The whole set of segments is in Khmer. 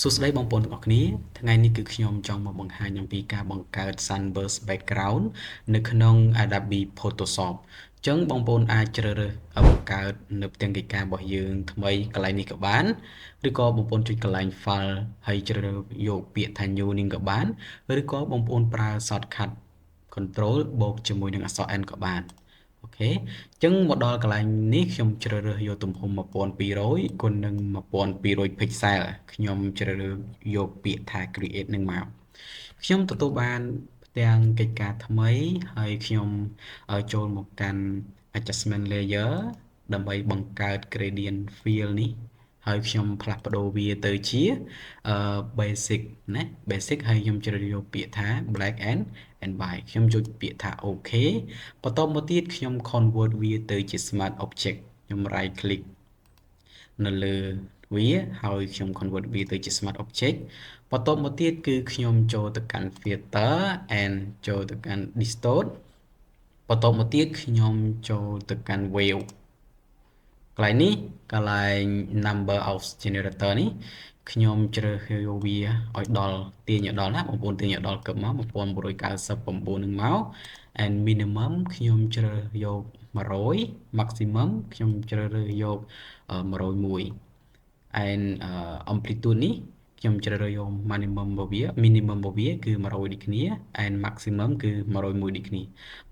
សួស្តីបងប្អូនទាំងអស់គ្នាថ្ងៃនេះគឺខ្ញុំចង់មកបង្ហាញអំពីការបង្កើត Sunburst Background នៅក្នុង Adobe Photoshop អញ្ចឹងបងប្អូនអាចជ្រើសរើសបង្កើតនៅផ្ទាំងកិច្ចការរបស់យើងថ្មីកន្លែងនេះក៏បានឬក៏បងប្អូនចុចកន្លែង File ហើយជ្រើសរើសយកពាក្យថា New នេះក៏បានឬក៏បងប្អូនប្រើ Shortcut Control បូកជាមួយនឹងអក្សរ N ក៏បាន OK អញ្ចឹងមកដល់កន្លែងនេះខ្ញុំជ្រើសរើសយកទំហំ1200គុណនឹង1200 pixel ខ្ញុំជ្រើសរើសយកពាក្យថា create នឹងមកខ្ញុំទទួលបានផ្ទាំងកិច្ចការថ្មីហើយខ្ញុំចូលមកកាន់ adjustment layer ដើម្បីបង្កើត gradient fill នេះហើយខ្ញុំផ្លាស់ប្ដូរវាទៅជា basic ណា basic ហើយខ្ញុំជ្រើសរើសយកពាក្យថា black and white ខ្ញុំចុចពាក្យថា OK បន្ទាប់មកទៀតខ្ញុំ convert វាទៅជា smart object ខ្ញុំ right click នៅលើវាហើយខ្ញុំ convert វាទៅជា smart object បន្ទាប់មកទៀតគឺខ្ញុំចូលទៅកាន់ filter and ចូលទៅកាន់ distort បន្ទាប់មកទៀតខ្ញុំចូលទៅកាន់ wave កន្លែងនេះកន្លែង number of generator នេះខ្ញុំជ្រើសរើសយកវាឲ្យដល់ទាញឲ្យដល់ណាបងប្អូនទាញឲ្យដល់កឹបមក1999នឹងមក and minimum ខ្ញុំជ្រើសយក100 maximum ខ្ញុំជ្រើសរើសយក101 and amplitude នេះខ្ញុំជ្រើសរើសយក minimum របស់វា minimum របស់វាគឺ100ដូចគ្នា and maximum គឺ101ដូចគ្នា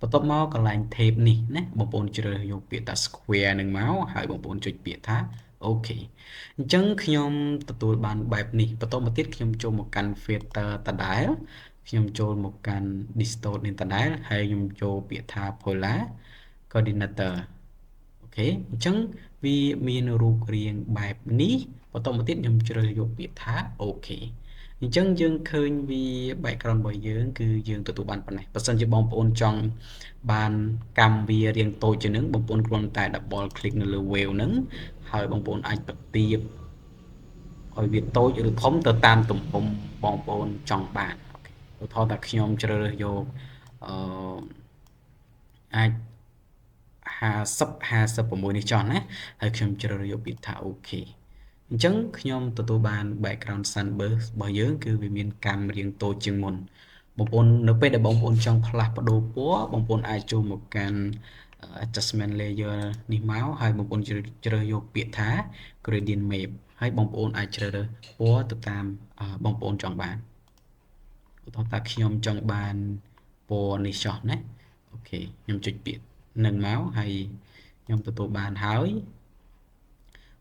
បន្ទាប់មកកន្លែង type នេះណាបងប្អូនជ្រើសយកពាក្យថា square នឹងមកហើយបងប្អូនចុចពាក្យថា OK អញ្ចឹងខ្ញុំទទួលបានបែបនេះបន្តមកទៀតខ្ញុំចូលមកកាន់ filter ដដែលខ្ញុំចូលមកកាន់ distort នេះដដែលហើយខ្ញុំចូលពាក្យថា polar coordinate OK អញ្ចឹងវាមានរូបរាងបែបនេះបន្តមកទៀតខ្ញុំជ្រើសយកពាក្យថា OK អញ្ចឹងយើងឃើញវា background របស់យើងគឺយើងទទួលបានប៉ុណ្ណេះបើសិនជាបងប្អូនចង់បានកម្មវារាងតូចជាងនឹងបងប្អូនគ្រាន់តែ double click នៅលើ wave ហ្នឹងហើយបងប្អូនអាចបន្ទាបឲ្យវាតូចឬធំទៅតាមទំហំបងប្អូនចង់បានឧទាហរណ៍ថាខ្ញុំជ្រើសរើសយកអឺអាច50 56នេះចោះណាហើយខ្ញុំជ្រើសរើសយកពាក្យថា OK អញ្ចឹងខ្ញុំទទួលបាន background sunburst របស់យើងគឺវាមានកាំរាងតូចជាងមុនបងប្អូននៅពេលដែលបងប្អូនចង់ផ្លាស់ប្ដូរពណ៌បងប្អូនអាចចូលមកកាន់ adjustment layer នេះមកហើយបងប្អូនជ្រើសយកពាក្យថា gradient map ហើយបងប្អូនអាចជ្រើសរើសពណ៌ទៅតាមបងប្អូនចង់បានឧទាហរណ៍ថាខ្ញុំចង់បានពណ៌នេះចោះណា OK ខ្ញុំចុចពាក្យនឹងមកហើយខ្ញុំទទួលបានហើយ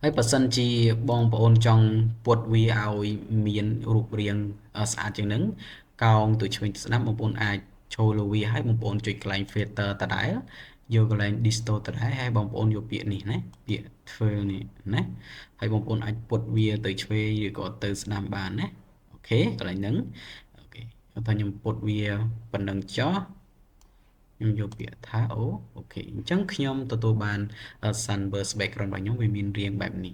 ហើយបើសិនជាបងប្អូនចង់ពត់វាឲ្យមានរូបរាងស្អាតជាងនឹងកោងទៅឆ្វេងទៅស្ដាំបងប្អូនអាចចូលលើវាហើយបងប្អូនចុចកន្លែង filter ដដែលយកកន្លែង distort ដដែលហើយបងប្អូនយកពាក្យនេះណាពាក្យធ្វើនេះណាហើយបងប្អូនអាចពត់វាទៅឆ្វេងឬក៏ទៅស្ដាំបានណា OK កន្លែងហ្នឹង OK ថាខ្ញុំពត់វាប៉ុណ្ណឹងចោះខ្ញុំយកពាក្យថាអូ OK អញ្ចឹងខ្ញុំទទួលបាន sunburst background របស់ខ្ញុំវាមានរាងបែបនេះ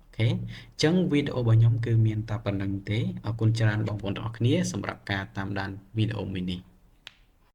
OK អញ្ចឹងវីដេអូរបស់ខ្ញុំគឺមានតែប៉ុណ្្នឹងទេអរគុណច្រើនបងប្អូនទាំងអស់គ្នាសម្រាប់ការតាមដានវីដេអូមួយនេះ។